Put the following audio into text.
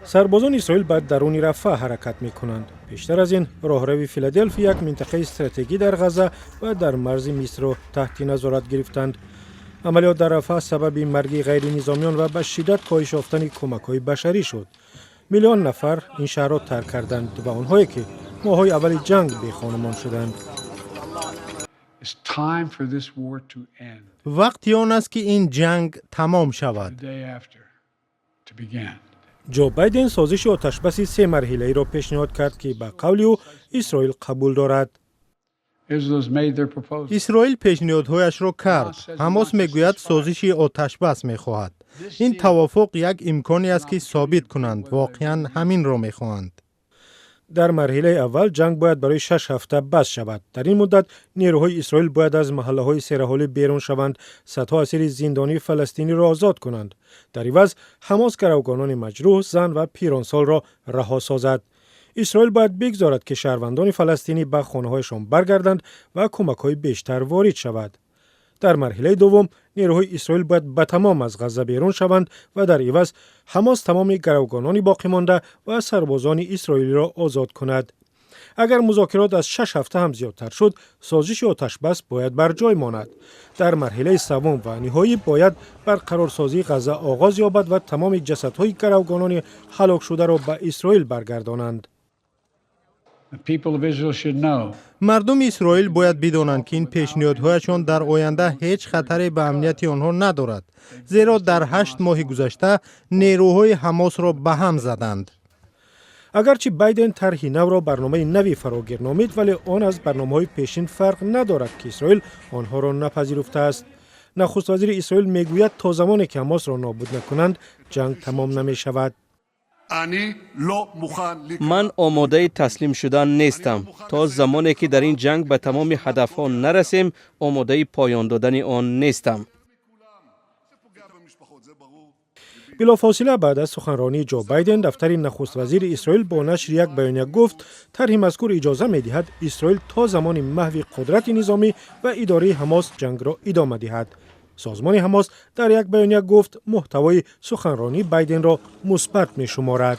Сарбозони Исроил ба даруни Рафаъ ҳаракат мекунанд. Пештар аз ин роҳрави Филаделфия, як минтақаи стратегӣ дар Ғазза ва дар марзи Мисрро таҳти назорат гирифтанд. Амалиёт дар Рафаъ сабаби марги ғайринизомиён ва ба шиддат коҳиш ёфтани кӯмакҳои башарӣ шуд. Миллион нафар ин шаҳрро тарк карданд ва онҳое ки моҳҳои аввали ҷанг бехонумон шуданд. It's time for this war to end. Вақти он аст, ки ин ҷанг тамом шавад. The day after to begin. Ҷо Байден созиши оташбаси семарҳилаиро пешниҳод кард, ки ба қавли ӯ Исроил қабул дорад. Israel has made their proposal. Исроил пешниҳодҳояшро кард. Ҳамос мегӯяд, созиши оташбас мехоҳад. Ин тавофуқ як имконе аст, ки собит кунанд, воқеан ҳаминро мехоҳанд. Дар марҳилаи аввал ҷанг бояд барои 6 ҳафта бас шавад. Дар ин муддат нерӯҳои Исроил бояд аз маҳаллаҳои сераҳолӣ берун шаванд, садҳо асири зиндонии фаластиниро озод кунанд. Дар иваз Ҳамос гаравгонони маҷрӯҳ, зан ва пиронсолро раҳо созад. Исроил бояд бигзорад, ки шаҳрвандони фаластинӣ ба хонаҳояшон баргарданд ва кӯмакҳои бештар ворид шавад. Дар марҳилаи дуввум нерӯҳои Исроил бояд ба тамом аз Ғазза берун шаванд ва дар иваз Ҳамос тамоми гаравгонони боқимонда ва сарбозони исроилиро озод кунад. Агар музокирот аз 6 ҳафта ҳам зиёдтар шуд, созиши оташбас бояд бар ҷой монад. Дар марҳилаи севум ва ниҳоӣ бояд барқарорсозии Ғазза оғоз ёбад ва тамоми ҷасадҳои гаравгонони ҳалокшударо ба Исроил баргардонанд. The people of Israel should know Мардуми Исроил бояд бидонанд, ки ин пешниҳодҳояшон дар оянда ҳеҷ хатаре ба амнияти онҳо надорад, зеро дар 8 моҳи гузашта нерӯҳои Ҳамосро ба ҳам заданд. Агарчи Байден тарҳи навро барномаи нави фарогир номид, вале он аз барномаҳои пешин фарқ надорад, ки Исроил онҳоро напазируфтааст. Нахуствазири Исроил мегӯяд, то замоне ки Ҳамосро нобуд накунанд, ҷанг тамом намешавад. Ман омодаи таслим шудан нестам. То замоне ки дар ин ҷанг ба тамоми ҳадафҳо нарасем, омодаи поён додани он нестам. Билофосила баъд аз суханронии Ҷо Байден дафтари нахуствазири Исроил бо нашри як баёния гуфт, тарҳи мазкур иҷоза медиҳад Исроил то замони маҳви қудрати низомӣ ва идораи Ҳамос ҷангро идома диҳад. Созмони Ҳамос дар як баёния гуфт, муҳтавои суханронии Байденро мусбат мешуморад.